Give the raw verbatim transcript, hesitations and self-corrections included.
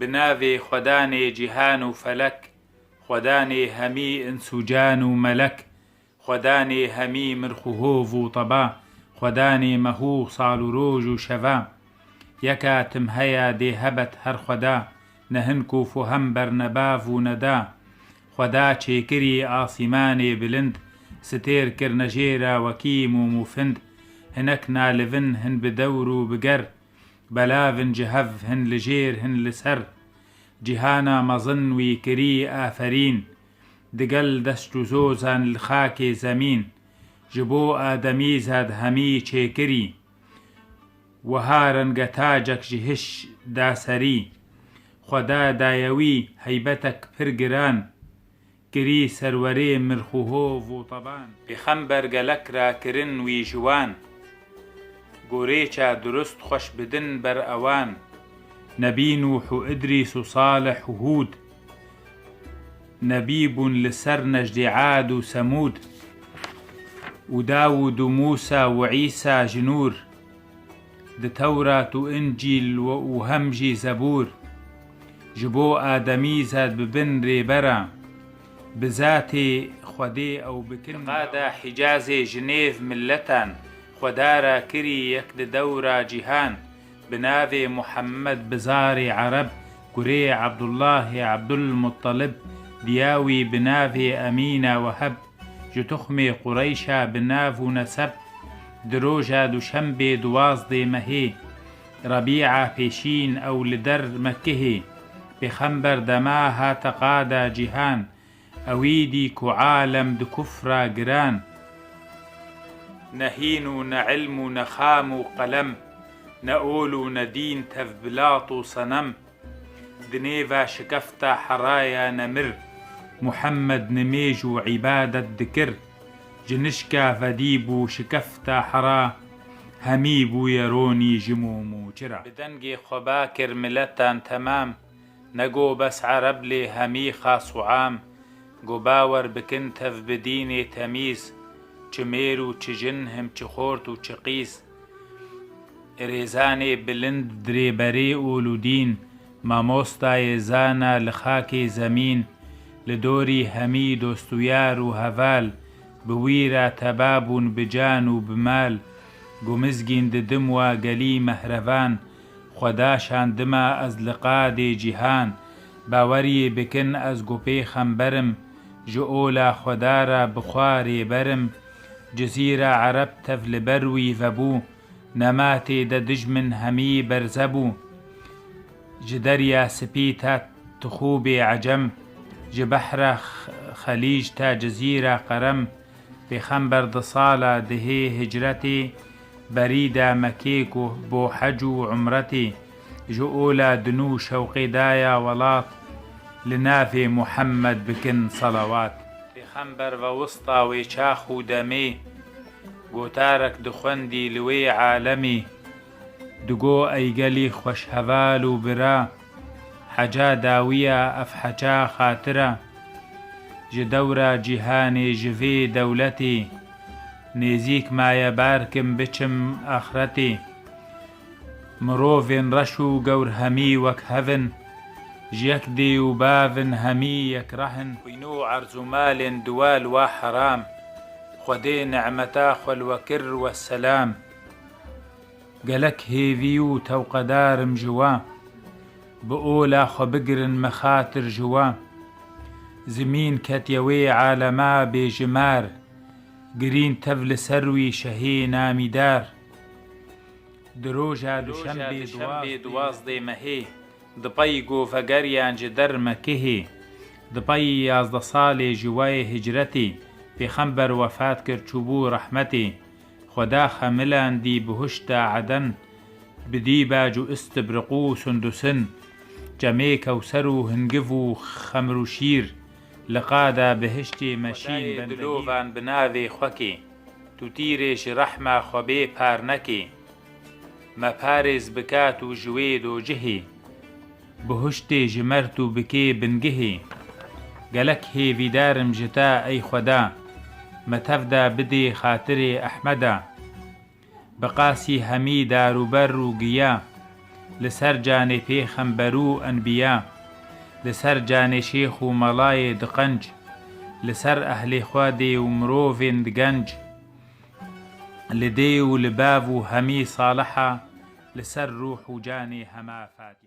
Bi navê Xwedanê cîhan û felek, Xwedanê hemî ins û can û melek, Xwedanê hemî mirx û hov û teba, Xwedanê meh û sal û roj û şeva. Yeka tim heya dê hebet her Xweda, ne hin kûf û hember, ne bav û ne da. Xweda çêkirî asîmanê bilind, stêr kirne jê re wekî mûm û find. Hinek nalivin hin bi dewr û bi ger, belav in ji hev hin li jêr hin li ser. Cîhana mezin wî kirî aferîn, digel dest û zozan li xakê zemîn. Ji bo ademî zad hemî çêkirî. Wiha renge tacek ji hiş da serî. Xweda daye wî heybetek pir giran, kirî serwerê mirx û hov û teban. Pêxember gelek ra kirin wî ji wan, gorêça durust xweş bidin ber ewan. Nebî Nûh û Idrîs û Salih û Hûd, nebî bûn li ser nejdê Ad û Semûd. Û Dawûd û Mûsa û Îsa ji nûr, di Tewrat û Încîl û hem jî Zebûr. Ji bo ademî zad bibin rêbera, bi zatê Xwedê ew bikin. Qada Hicazê ji nêv miletan, Xweda ra kirî yek di dewra cîhan. Bi navê Muhammed, bi zarê Ereb, kurê Ebdullahê Ebdulmuttalib, diya wî bi navê Emîna Weheb, ji tuxmê Qureyşa bi nav û neseb. Di roja duşembê duwazdê mehê, Rebîa pêşîn ew li der Mekkehê, pêxember dema hate qada cîhan, ewî dî ku alem di kufra giran. Ne hîn û ne ilm û ne xam û qelem, ne ol û ne dîn, tevbilat û senem. Di nêva şikefta heraya nemir, Muhammed nimêj û îbadet dikir. Ji nişka vedî bû şikefta hera, hemî bûye ronî ji mûm û çira. Bi dengê xwe bakir miletan temam, ne go bes Ereb lê hemî xas û am. Go bawer bikin tev bi dînê temîz, çi mêr û çi jin, him çi xort û çi qîz. Rêzanê bilind di rêberê ol û dîn, mamostayê zana li xakê zemîn, li dorî hemî dost û yar û heval, bi wî re teba bûn bi can û bi mal. Go mizgîn didim wa gelî mehrevan, Xweda şandima ez li qadê cîhan. Baweriyê bikin ez go pêxember im, ji ola Xweda re bi xwe rêber im. Cizîra Ereb tev li ber wî vebû, nema tê de dijmin hemî berze bû. Ji Derya Spî ta Tixûbê Ecem, ji behra X-, Xelîc ta Cizîra Qerem, pêxember di sala dihê hicretê, berî da Mekê ku bo hec û umretê, ji ola din û şewqê daya welat, li navê Muhammed bikin selawat. Pêxember ve wista wê çax û demê, gotarek dixwendî li wê alemê, digo ey gelî xweşheval û bira, heca dawiya ev heca xatira, ji dewra cîhanê ji vê dewletê, nêzîk maye barkim biçim axretê. Mirovên reş û gewr hemî wek hev in, ji yek dê û bav in hemî yek reh in. Xwîn û erz û malên diwa li wa heram, Xwedê nimeta xwe li we kir weselam. Gelek hêvî û tewqedar im ji we, bi ola xwe bigirin me xatir ji we. Zimîn ketiye wê alema bêjimar, girîn tev li ser wî şehê namîdar. Di roja duşembê duwazdê mehê, di pey govegeriyan ji der Mekihê, di pey yazdeh salê ji wayê hicretê, pêxember wefat kir, çûbû rehmetê. Xweda xemilandî bihuşta Eden, bi dîbac û istibriq û sundusin, çemê kewser û hingiv û xemr û şîr, li qada bihiştê meşîn. Xwedayê bendegî dilovan bi navê xwe kê, tu tîrê ji rehma xwe bê parnekê. Me parêz bika tu ji wê docihê, bihuştê ji mer tu bikê bingihê. Gelek hêvîdar im ji te ey Xweda, me tev de bidê xatirê Ehmeda. Bi qasî hemî darûber û giya, li ser canê pêxember û enbiya, li ser canê şêx û melayê diqenc, li ser ehlê Xwedê û mirovên digenc, li dê û li bav û hemî saliha, li ser ruh û canê hema Fatîha.